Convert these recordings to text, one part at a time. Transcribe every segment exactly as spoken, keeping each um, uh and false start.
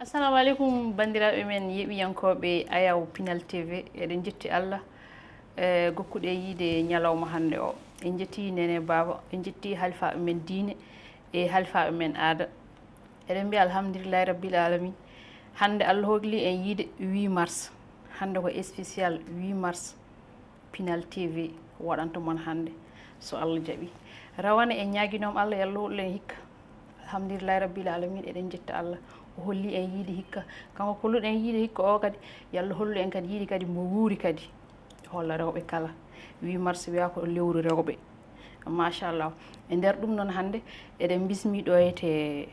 Assalamu aleykum, banndiraaɓe men yeeɓiyankooɓe Ayaw Pinal T V. Eɗen njetti Allah, e gokkuɗo en yiide ñalawma hannde o. En njetti Nene Baaba, en njetti halifaaɓe men diine e halifaaɓe men aada. Eɗen mbiya alhamdulillahi rabbil alamin. Hannde Allah hokli en yiide huit mars. Hannde ko spécial huit mars. Pinal T V waɗanta mon hannde, so Allah jaɓi. Rawane en ñaaginooma Allah, yo Allah hoklu en hikka. Alhamdulillahi rabbil alamin, eɗen njetta Allah. O holli en yiide hikka. Kanko kolluɗen yiide hikka o kadi, yo Allah hollu en kadi yiide kadi mo wuuri kadi. Holla rewɓe kala. Huit mars wiya ko lewru rewɓe. Machallah. E nder ɗum noon hannde, eɗen bismi ɗo e te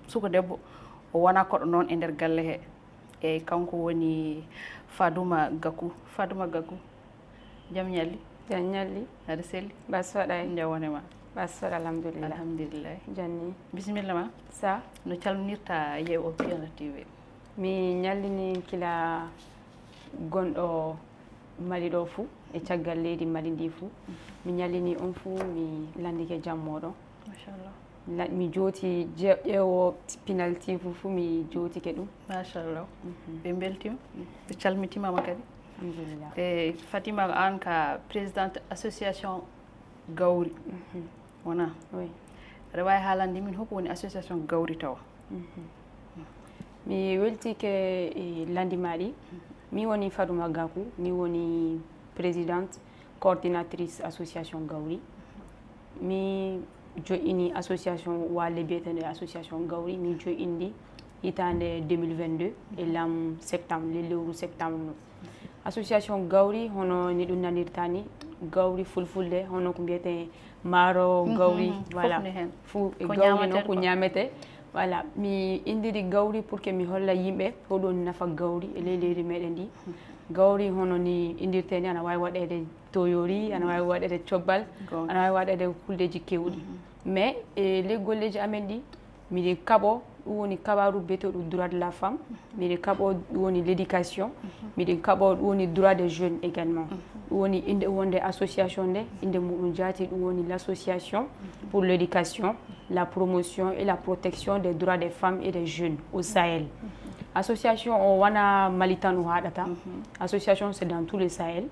suka debbo. O wona koɗo noon e nder galle he. Eyyi, kanko woni Fadouma Gakou. Fadouma Gakou, jam ñalli? Jam ñalli. Aɗa selli? Bas waɗay. Nde wonema? Bas waɗa, alhamdulillah. Alhamdulillah. Jonni. Bisimilla ma. Sa? No calminirta yeewo Pinal T V? Mi ñallini kila gonɗo Mali ɗo fuu, e caggal leydi Mali ndi fuu. Mi ñallini on fuu, mi lanndike jam mooɗon. Machallah. La-, mi jooti je-, ƴeewo Pinal T V fuu, mi jootike ɗum. Machallah. Mhm. Ɓe mbeltima, ɓe calmitimama kadi. Alhamdulillah. E Fatima, an ka présidente association Gawri. Mhm. Wona? Oui. Aɗa waawi haalande min hoko woni association Gawri tawa? Mhm. Mi weltike e landi maɗi. Mi woni Fadouma Gakou, mi woni présidente coordinatrice association Gawri. Mi joƴƴini association walle biyeteende association Gawri, mi joƴƴindi hitaande deux mille vingt-deux e laamu septembre, le lewru septembre no. Association Gawri, hono ni ɗum nanirta ni, Gawri fulfulde, hono ko mbiyete maaro, mhm, gawri, mhm, voilà. Fof ne heen. Fuu e ko gawri noon, ñaametee ko quoi. Ñaametee. Voilà, mi indiri gawri pour que mi holla yimɓe ko ɗum nafa gawri e ley leydi meɗen ndi. Mhm. Gawri hono ni indirte ni, ana waawi waɗeede toyori, ana waawi waɗeede cobbal, gawri. Ana waawi waɗeede kuldeeji keewɗi. Mhm. Mais e ley golleeji amen ɗi, miɗen kaɓo, ɗum woni kabaru biyeteeɗo droit de la femme, miɗen kaɓo, ɗum woni l'éducation, miɗen kaɓo, ɗum woni droit des jeunes également. Ɗum woni innde wonde association nde, innde muɗum jaati, ɗum woni l'association pour l'éducation, la promotion et la protection des droits des femmes et des jeunes au Sahel. Association o wona Mali tan o haɗata. Association c'est dans tout le Sahel.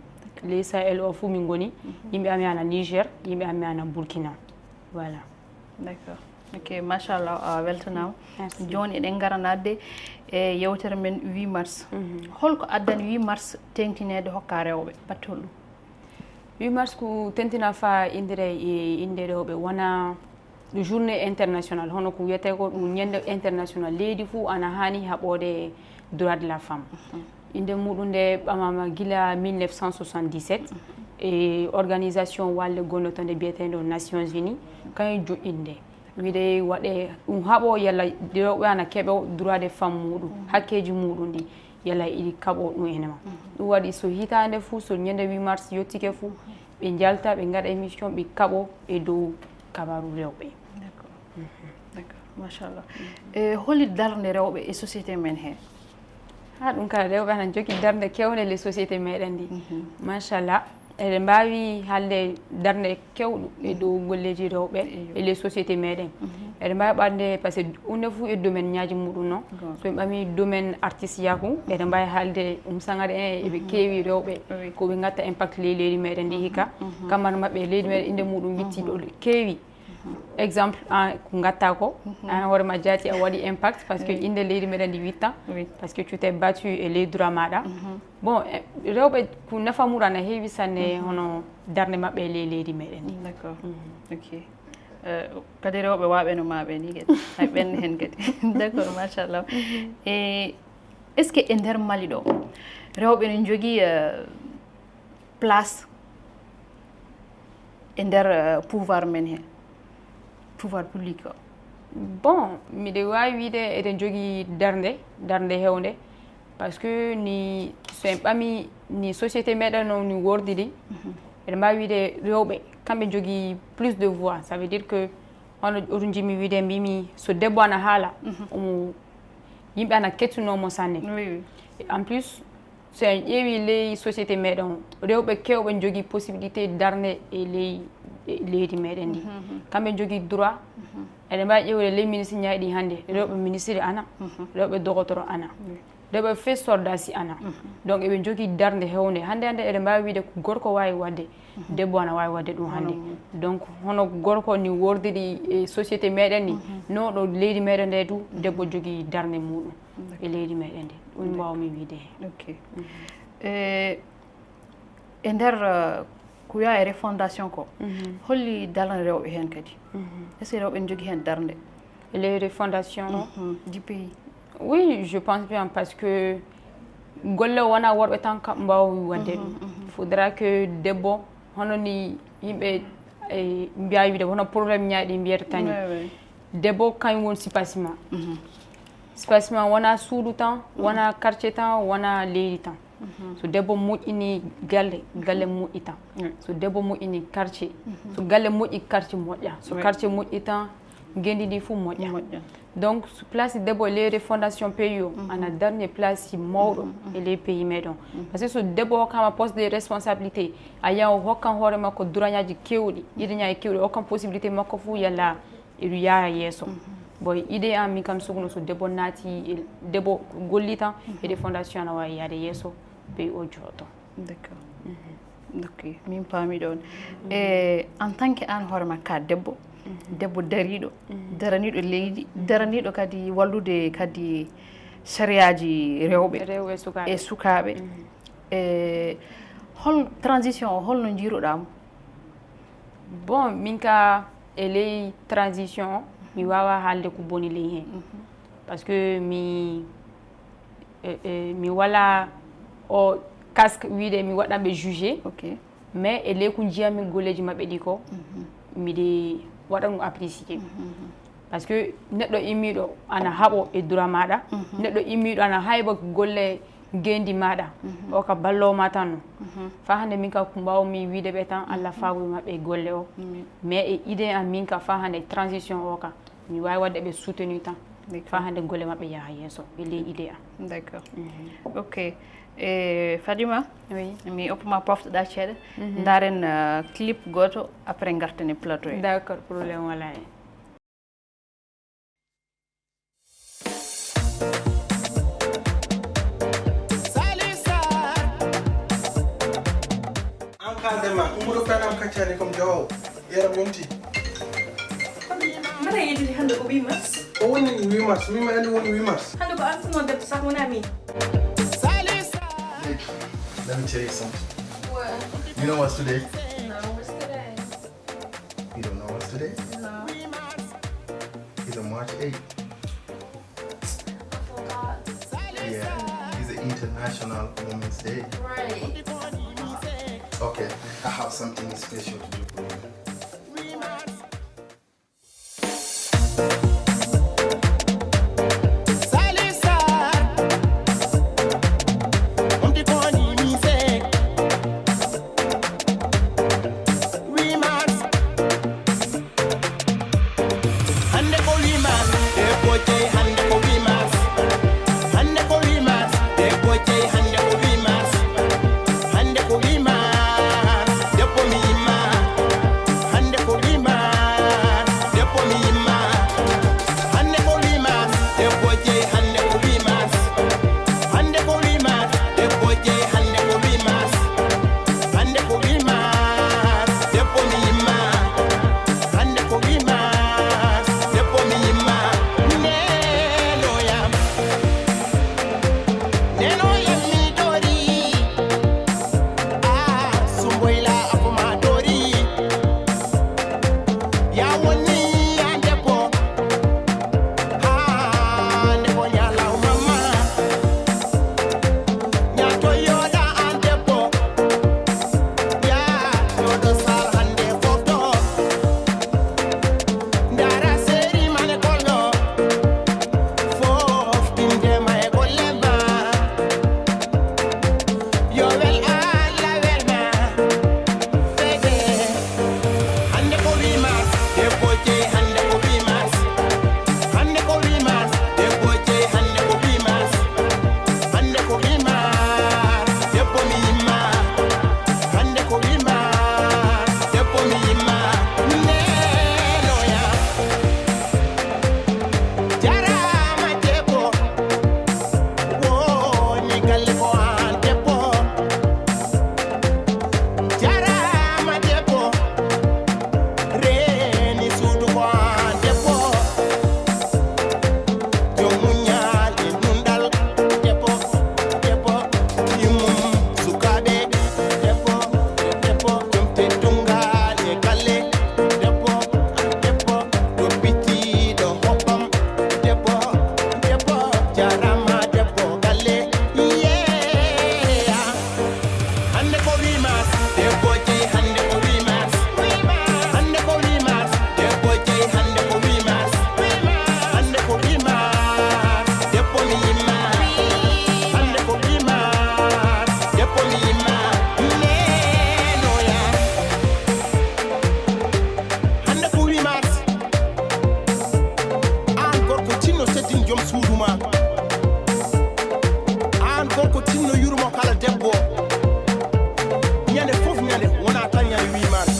Les Sahel o fuu min ngoni. Yimɓe amen ana Niger, yimɓe amen ana Burkina. Voilà. D'accord. Ok, machallah, a weltanaama. Merci. Jooni eɗen ngara naatde e yewtere men huit mars. Mhm. Holko addani huit mars teeŋtineede hokka rewɓe? Batte hol ɗum? Huit mars ko teeŋtina faa indire e innde rewɓe, wona journée internationale, hono ko wiyetee ko ɗum ñande international. Leydi fuu ana haani haɓoode droit de la femme. Mhm. Innde muɗum nde ɓamaama gila mille neuf cent soixante-dix-sept e organisation walle gonnoto nde biyeteendo Nations Unies, kañum joƴƴinde. Wiide waɗe ɗum haɓo yalla rewɓe ana keɓo droit de femme muɗum, hakkeeji muɗum ɗi, yalla iɗi kaɓo ɗum ene ma. Ɗum waɗi so hitaande fuu, so ñande huit mars yottike fuu, ɓe njalta, ɓe ngaɗa émission, ɓe kaɓo e dow kabaru rewɓe. D'accord. Mhm. D'accord, machallah. E holi darnde rewɓe e société men he? Ha, ɗum kala, rewɓe ana jogii darnde kewnde le société meɗen ndi. Mhm. Machallah. Eɗen mbaawi haalde darnde kewɗo e dow golleeji rewɓe, eyo, e les sociétés meɗen. Mhm. Eɗen mbaawi ɓaɗde, parce que huunde fof e domaine ñaaji muɗum noon. Goonga. So en ɓami domaine artiste yaku, eɗen mbaawi haalde um sangare en, eɓe, mhm, keewi rewɓe, oui, ko ɓe ngatta impact ley leydi meɗen ndi hikka. Mhm. Kamar maɓɓe leydi meɗen innde muɗum witti, mhm, ɗo keewi. Mhm. Exemple, an ko ngatta ko, mhm, an hoore ma jaati a waɗi impact parce que, oui, innde leydi meɗen ndi witta, oui, parce que tu t'es battu e ley droit maɗa. Mhm. Bon, eh, rewɓe ko nafa muɗum ana heewi sanne, mhm, hono darnde maɓɓe e ley leydi meɗen ndi. D'accord. Mhm. Ok. Eh, kadi rewɓe waɓe no maɓe ni kadi. Hay ɓen hen kadi. D'accord, machallah. Mhm. E est-ce que e nder Mali ɗo, rewɓe no jogii, eh, place e nder, eh, pouvoir men he, pouvoir public o? Bon, miɗo waawi wiide eɗen jogii darnde, darnde heewnde, parce que ni so en ɓami ni société meɗen no ni wordiri, mhm, eɗen mbaawi wiide rewɓe kamɓe jogii plus de voix, ça veut dire que hono oɗum jimmi wiide mbimi so debbo ana haala, mhm, omo, yimɓe ana kettunoo mo sanne. Oui, oui. En plus, so en ƴeewi ley société meɗen o, rewɓe keewɓe jogii possibilité darnde e ley, e leydi meɗen ndi. Mhm, mhm. Kamɓe jogii droit, mhm, Eɗen mbaawi ƴeewde les ministres ñaayɗi hannde, rewɓe ministre ana, rewɓe dogotoro ana, rewɓe fes soldasi ana. Donc eɓe njogii darnde heewnde. Hannde hannde eɗen mbaawi wiyde ko gorko waawi waɗde, debbo ana waawi waɗde ɗum hannde. Donc hono gorko ni woordi e société meɗen ni, no ɗo leydi meɗen nde du, debbo jogii darnde muɗum e leydi meɗen ndi. Ɗum mbawmi wiyde heen. Ok. E e nder ko wiya e refondation ko, holli darnde rewɓe heen kadi? Est ce que rewɓe ne jogii heen darnde? Les refondations du pays? Oui, je pense bien, parce que golle o wona worɓe tan ka mbaawi waɗde ɗum. Faudra que debbo, hono ni yimɓe e mbiya wiyde hono problème ñaayɗi mbiyata tan ni, debbo kañum woni sipasima. Sipasima wona suudu tan, wona quartier tan, wona leydi tan. So debbo moƴƴini galle, galle moƴƴi tan. So debbo moƴƴini quartier, so galle moƴƴi, quartier moƴƴa. So quartier moƴƴi tan, ngenndi ndi fof moƴƴa. Donc place debbo e les refondations pays o ana darni place mawɗo e les pays meɗen. Parce que so debbo hokkama poste de responsabilité, a yiyan o hokkan hoore makko durañaji kewɗi, idañaji kewɗi, o hokkan possibilité makko fof yalla eɗum yaha yeeso. Bon, idée an min kam sukno, so debbo naati e, debbo golli tan, e refondation ana waawi yahde yeeso, pays o jooɗo. D'accord. Ok, min paami ɗoon. E en tant que an hoore ma ka debbo, debbo dariiɗo, daraniiɗo leydi, daraniiɗo kadi wallude kadi sariyaaji rewɓe rewɓe sukaaɓe e sukaaɓe. E hol transition o, holno njiiruɗaa mo? Bon, min ka e ley transition o, mi waawaa haalde ko boni ley heen. Parce que mi e, e, mi wala o casque wiyde mi waɗanɓe jugé. Ok. Mais e ley ko njiyami golleeji maɓɓe ɗi ko, miɗe waɗa ɗum apprécié. Parce que neɗɗo immiiɗo ana haɓo e dura maɗa, neɗɗo immiiɗo ana hayba golle ngenndi maɗa, o ka ballo ma tan no. Fa hannde min ka ko mbawmi wiyde ɓe tan, Allah faawi maɓɓe e golle o. Mais e idée an min ka fa hannde transition o ka, mi waawi waɗde ɓe soutenu tan. Fa hannde golle maɓɓe yaha yeeso e ley idée an. D'accord. Ok. E Fadima, Oui. Mi oppuma poftoɗa ceeɗa. Ndaren uh, clip goto, après ngarten e plateau e. D'accord, problème wala e. An ka dema, ko mbuɗo fenam kaccani comme jawaw. Yaram yonti. Mbaɗa yejjiti hannde ko huit mars? O woni huit mars, min mi andi woni huit mars. Hannde ko an suno debbo sax wona min. Babe, let me tell you something. You know what's today? No, what's today? You don't know what's today? No. It's a March eighth. I forgot. Yeah, it's an International Women's Day. Right. Okay, I have something special to do for you. Hande ko huit mars, debbo jeyi hande ko huit mars. Hande ko huit mars, debbo jeyi hande ko huit mars. Hande ko huit mars, debbo mi yimma. Suudu ma. Aan gorko, tinno yurmo kala debbo. Ñande fof ñande, wona tan ñande huit mars.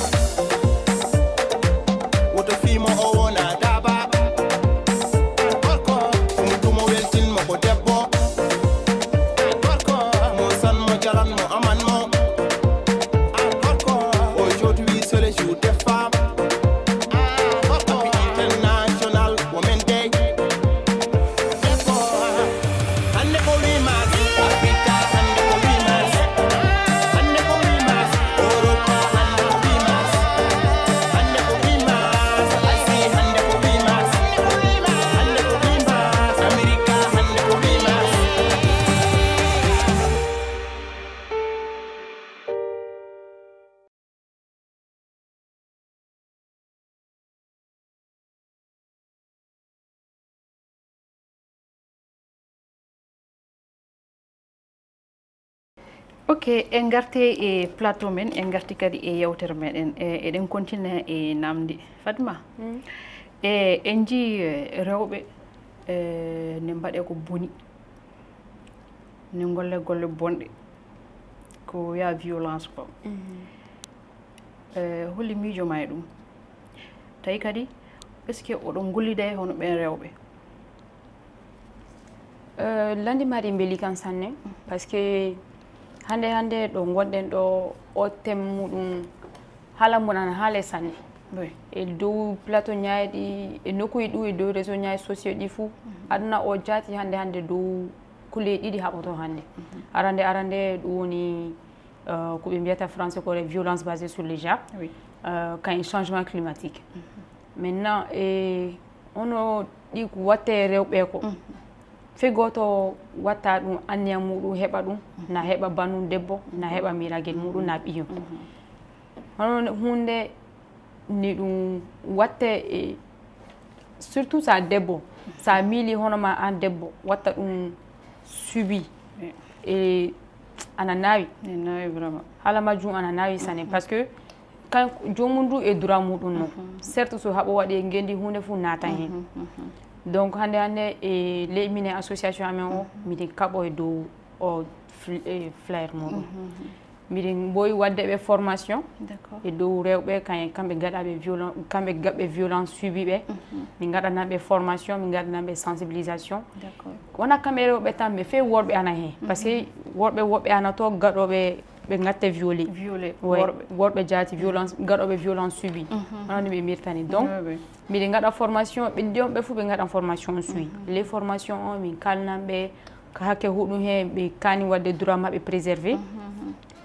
Woto fiimo o wona daaba. Aan gorko, ɗum ɗum o weltin mo ko debbo. Aan gorko, mo san mo jalan mo aman mo. Aan gorko, aujourd'hui c'est le jour des femmes. Happy International Women Day. Debbo, hannde ko huit mars. Africa, hannde ko huit mars. Hannde ko huit mars. Europa, hannde ko huit mars. Hannde ko huit mars. Asie, hannde ko huit mars. Hannde ko huit mars. America, hannde ko huit mars. Ok, en ngarti e plateau men, en ngarti kadi e yewtere meɗen. E, eɗen continue e namdi. Fatma, e, en njii, e, rewɓe, e, ne mbaɗe ko boni, ne ngolle golle bonɗe, ko wiya violence ko. E, holi miijo ma e ɗum? Tawi kadi, est-ce que oɗon ngollida e hono ɓen rewɓe? Landi maɗi mbeli kan sanne, parce que hannde hannde ɗo ngonɗen ɗo, o thème muɗum haala mun ana haale sanne. E dow plateau ñaayɗi, e nokkuji ɗu, e dow réseau ñaayɗi sociaux ɗi fuu, aduna o jaati hannde hannde dow kuleeji ɗiɗi haɓoto hannde. Arande arande ɗum woni, ko ɓe mbiyata français ko violence basée sur le genre, kayen changement climatique. Maintenant, e hono ɗi watte rewɓe ko, fii gooto watta ɗum anniya muɗum heɓa ɗum, na heɓa banndum debbo, na heɓa miiragel muɗum, na ɓiyum. Hono huunde ni ɗum watte, e surtout sa debbo, sa miili hono ma an debbo, watta ɗum subi, e ana naawi. Haala majjum ana naawi sanne, parce que kan joomum du e droit muɗum no. Certes, so haɓo waɗi e ngenndi, huunde fof naatan heen. Donc hannde hannde e ley minen association amen o, miɗen kaɓo e dow o fl- e flyer muɗum. Miɗen mboowi waɗde ɓe formation e dow rewɓe, kan kamɓe gaɗaɓe violon- kamɓe gaɓɓe violence subi ɓe. Min ngaɗana ɓe formation, min ngaɗana ɓe sensibilisation. Wona kamɓe rewɓe tan, mais fii worɓe ana heen, parce que worɓe woɓɓe ana to gaɗoɓe ɓe ngatte violé. Worɓe jaati violence, gaɗoɓe violence subi. Hono ni ɓe mirtani. Donc miɗen ngaɗa formation, ɓe ndi on ɓe fof ɓe ngaɗan formation suivi. Les formations on min kalnan ɓe ka hakke huɗum he ɓe kaani waɗde droit maɓɓe préservé.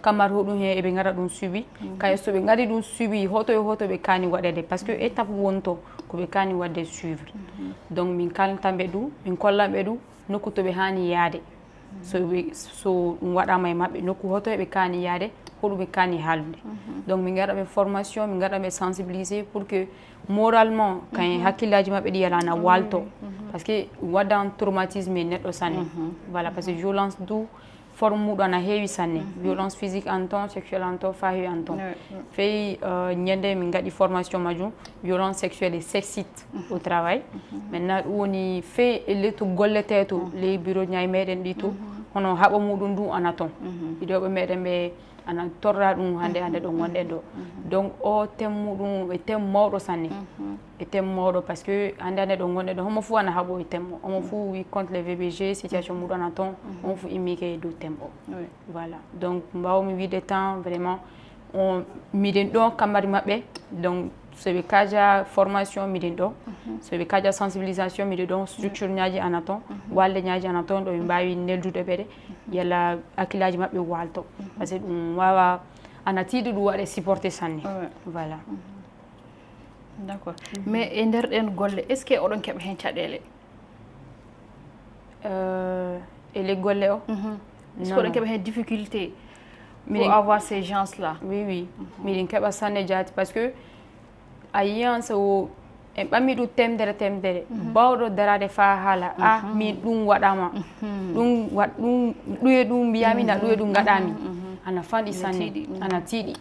Kamar huɗum he eɓe ngaɗa ɗum suivi. Kay so ɓe ngaɗi ɗum suivi, hoto e hoto ɓe kaani waɗede, parce que étape wonto ko ɓe kaani waɗde suivre. Donc min kalntan ɓe ɗum, min kollan ɓe ɗum nokku to ɓe haani yaade. So ɓe so ɗum waɗama e maɓɓe, nokku hoto eɓe kaani yaade, hoɗum ɓe kaani haalude. Donc min ngaɗa ɓe formation, min ngaɗa ɓe sensibiliser pour que moralement kan hakkillaji maɓɓe ɗi yalana walto. Parce que waɗan traumatisme e neɗɗo sanne. Voilà, parce que violence du forme muɗum ana heewi sanne. Violence physique en ton, sexuelle en ton, fahi en ton. Fii ñande min ngaɗi formation majjum, violence sexuelle et sexiste au travail. Maintenant ɗum woni fii e lettu gollete to ley bureau ñaay meɗen ɗi to, hono haɓo muɗum du ana ton. Idoɓe meɗen ɓe ana torra ɗum hannde hannde ɗo ngonɗen ɗo. Donc o thème muɗum e thème mawɗo sanne. E thème mawɗo, parce que hannde hannde ɗo ngonɗen ɗo, homo fof ana haɓo e thème o, homo fof wi contre les V B G, situation muɗum ana ton. Homo fof immiike e dow thème o. Voilà, donc mbawmi wiide tan vraiment on miɗen ɗo kamari maɓɓe. Donc so ɓe kaaja formation miɗen ɗo, so ɓe kaaja sensibilisation miɗen ɗo, structure ñaaji ana ton, walde ñaaji ana ton ɗo ɓe mbaawi neldude ɓeɗe, yalla hakkillaji maɓɓe walto. Parce que ɗum wawa ana tiiɗi ɗum waɗe supporté sanne. Voilà. D'accord. Mais e nder ɗen golle, est-ce que oɗon keɓa heen caɗeele? E ley golle o? Est-ce que oɗon keɓa heen difficulté pour avoir ces gens là? Oui, oui. Miɗen keɓa sanne jaati, parce que a yiyan so en ɓammi ɗum temdere temdere, bawɗo darade faa haala, a min ɗum waɗama, ɗum waɗ ɗum ɗuye ɗum mbiyami na ɗuye ɗum ngaɗami. Ana fanɗi sanne. Ana tiiɗi.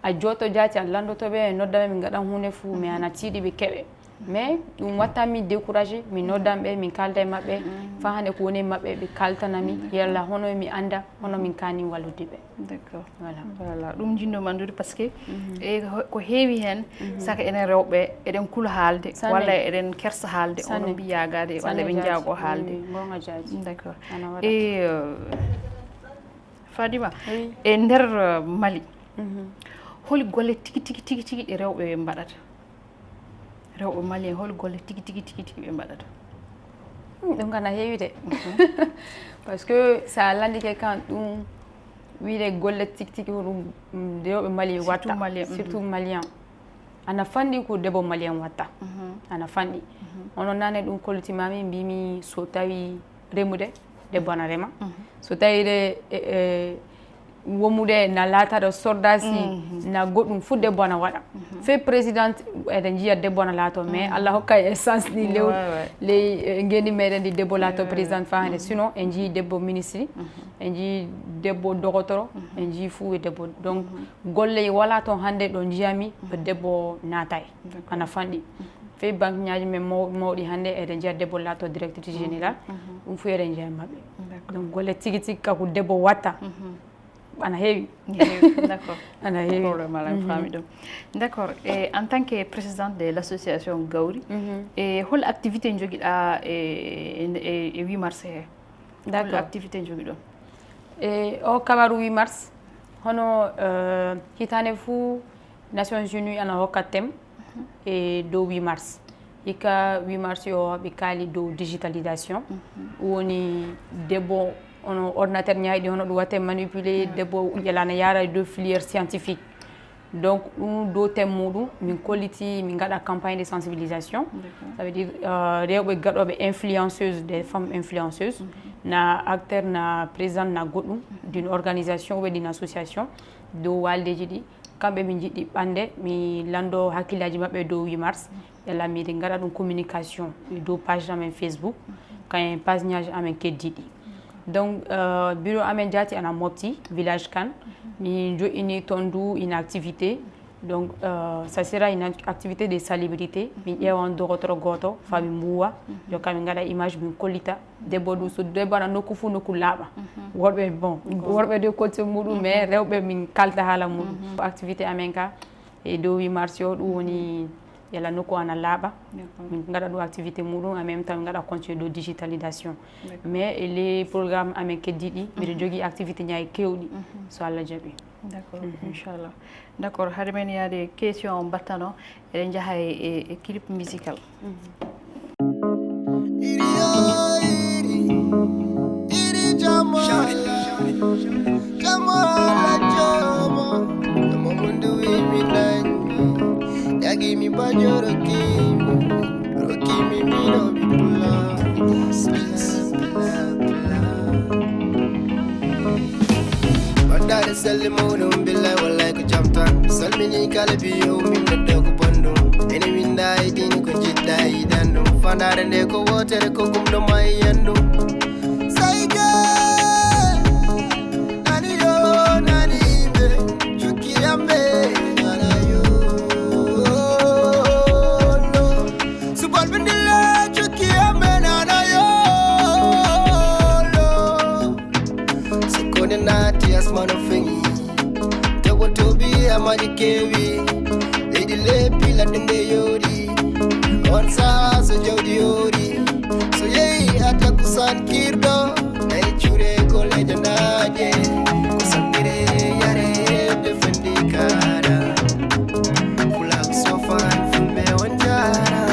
A jooto jaati a lanndoto ɓe, nodda ɓe, min ngaɗan huunde fuu, mais ana tiiɗi ɓe keɓe. Mais ɗum watta mi découragé, mi noddan ɓe, min kalda e maɓɓe, fa hande ko woni e maɓɓe, ɓe kaltana mi, yalla hono mi anda, hono min kani wallude ɓe. D'accord. Voilà. Voilà, ɗum jinnoomi anndude parce que e ko heewi heen, saka enen rewɓe eɗen kula haalde, walla eɗen kersa haalde, onon mbi yaagaade, walla ɓe njaago haalde. Gonga jaaji. D'accord. E Fadima, e nder Mali, holi golle tigi tigi tigi tigi ɗe rewɓe mbaɗata? Rewɓe malien hol golle tigi tigi tigi tigi ɓe mbaɗata? Ɗum kana heewi de. Parce que so a landike kan ɗum wiide golle tigi tigi ko ɗum rewɓe malien watta, surtout malien. Ana fanɗi ko debbo malien watta. Ana fanɗi. Hono nane ɗum kollitimami mbimi so tawi remude debbo ana rema. So tawi de womude na laataɗo sordasi na goɗɗum fof debbo ana waɗa. Fey présidente eɗen njiya debbo ana laato, mais allah hokka e sens ɗi lew ley ngendi meɗen ndi debbo laato présidente fa hande. Sinon en njii debbo ministre, en njii debbo dogotoro, en njii fuu e debbo. Donc golle wala toon hannde ɗo njiyami ɗo debbo naatay. Ana fanɗi. Fey banque ñaaji men mawɗi hannde eɗen njiya debbo laato directrice général. Ɗum fof eɗen njiya e maɓɓe. Donc golle tigi tigi kako debbo watta ana heewi. D'accord. Ana heewi. Problème ala mi faami ɗum. D'accord. E en tant que présidente de l'association Gawri, e hol activité njogiɗa e e huit mars he? D'accord. Activité njogiɗon? E o kabaru huit mars hono hitaande fuu Nations Unies ana hokka thème e dow huit mars. Hikka huit mars o ɓe kaali dow digitalisation. Ɗum woni debbo ono ordinateur ñaayɗi hono ɗum watte manipuler, debbo ƴela ana yaara e dow filière scientifique. Donc ɗum dow thème muɗum min kolliti min ngaɗa campagne de sensibilisation. Ça veut dire rewɓe gaɗoɓe influenceuse, des femmes influenceuses, na acteur, na présidente, na goɗɗum d'une organisation ou d'une association dow waldeji ɗi. Kamɓe min jiɗɗi ɓande mi lando hakkillaji maɓɓe dow huit mars. Yalla miɗi ngaɗa ɗum communication e dow page amen Facebook, kayen page ñaji amen keddiɗi. Donc bureau amen jaati ana mofti village kan. Min joɗɗini toon du une activité. Donc ça sera une activité de salubrité. Min ƴeewan dogotoro gooto fa min mbuwa jokka min ngaɗa image min kollita. Debbo ɗum so debbo ana nokku fof nokku laaɓa. Worɓe bon, worɓe de kolte muɗum mais rewɓe min kalta haala muɗum. Activité amen ka e dow huit mars o ɗum woni yalla nokku ana laaɓa. Min ngaɗa ɗum activité muɗum en même temps min ngaɗa continuer dow digitalisation. Mais e les programme amen keddiɗi mbiɗo jogii activité ñayi kewɗi so allah jaɓi. D'accord. Inchallah. D'accord, hade men yaade question mbattano eɗen njaha e e clip musical. Baɗɗaare selle mawɗum billahi wallahi ko jam tan. Mi salmini kala biyo min neɗɗo ko bonɗum. Ene winda e dini ko jiɗɗa e yiɗan ɗum. Fandaare nde ko wootere ko kumɗo ma e yiyan ɗum. Sayge nani yo nani ɓe jukki amɓe nana yo. Subalɓe ndilla jukki amɓe nana yo. Sokkode naati asmano feŋi. Tawa toɓi amaji kewi. Leydi leppi ladde nde yori. On saha so jawdi yori. So yehi a takkusan kirɗo. Tawi cure ko leyde naaje. Ko sandire yare defandi kara. Pulaagu sofan fulɓe on jara.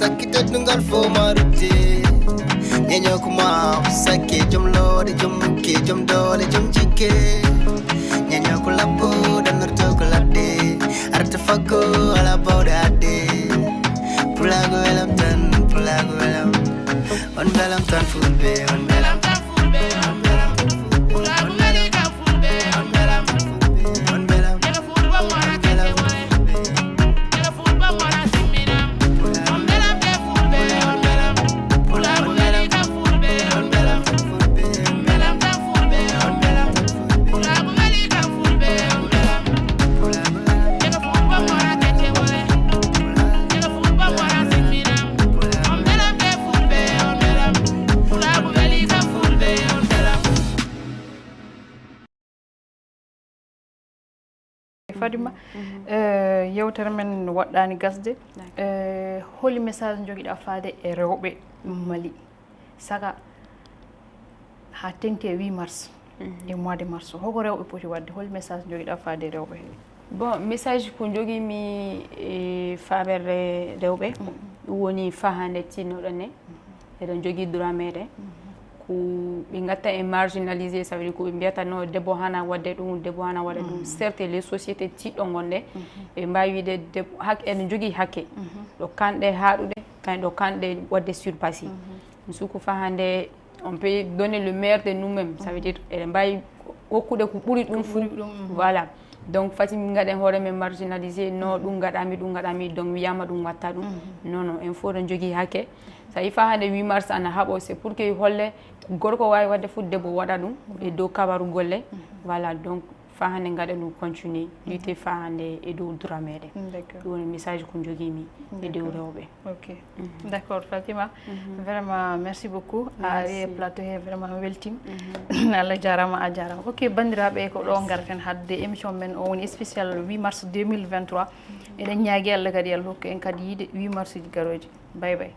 Sakki teddungal fof ma rutte. Ñeño ko ma sakke, joom loode, joom mukke, joom doole, joom jikke. Ñeño ko labbo, ɗannorto ko ladde. Arta fakko, ala bawɗo adde. Pulaagu welam tan, pulaagu welam. On mbelam tan fulɓe, on mbelam tan fulɓe, on mbelam tan fulɓe. Pulaagu weli kam fulɓe, on mbelam tan fulɓe, on mbelam tan fulɓe, on mbelam tan fulɓe. Fadima, eh, yewtere men waɗɗaani gasde. Eh, holi message njogiɗaa faade e rewɓe Mali, saka haa teŋti e huit mars e mois de mars? Hoko rewɓe poti waɗde? Holi message njogiɗaa faade e rewɓe? Bon, message ko njogiimi e faaɓere rewɓe, ɗum woni faa hannde tinnoɗen ne, eɗen njogii droit meɗen. Ko ɓe ngatta en marginalisé, ça veut dire ko ɓe mbiyata non, debbo hana waɗde ɗum, debbo hana waɗa ɗum. Certes, les sociétés tiiɗɗo ngonɗe, ɓe mbaawi wiide debbo hak-, ene njogii hakke ɗo kanɗe haaɗude, kañ ɗo kanɗe waɗde surpassé. Suku faa hannde, on peut donner le meilleur de nous-mêmes, ça veut dire eɗen mbaawi hokkude ko ɓuri ɗum fof. Voilà. Donc fati min ngaɗen hoore men marginalisé, non, ɗum ngaɗami, ɗum ngaɗami, donc wiyama ɗum watta ɗum. Non, non, en fof eɗen njogii hakke. So a yii faa hannde huit mars ana haɓo, c'est pour que holle ko gorko waawi waɗde fof, debbo waɗa ɗum e dow kabaru golle. Voilà, donc faa hannde ngaɗen ɗum continuer, lutter faa hannde e dow droit meɗen. D'accord. Ɗum woni message ko njogiimi e dow rewɓe. Ok. D'accord, Fatima. Vraiment, merci beaucoup. A ari e plateau he, vraiment weltim. Allah jarama, a jarama. Ok, bandiraɓe, ko ɗo garten hadde émission men o woni spécial huit mars deux mille vingt-trois. Eɗen ñaagi Allah kadi, Allah hokku en kadi yiide huit mars uji garoji. Bye bye.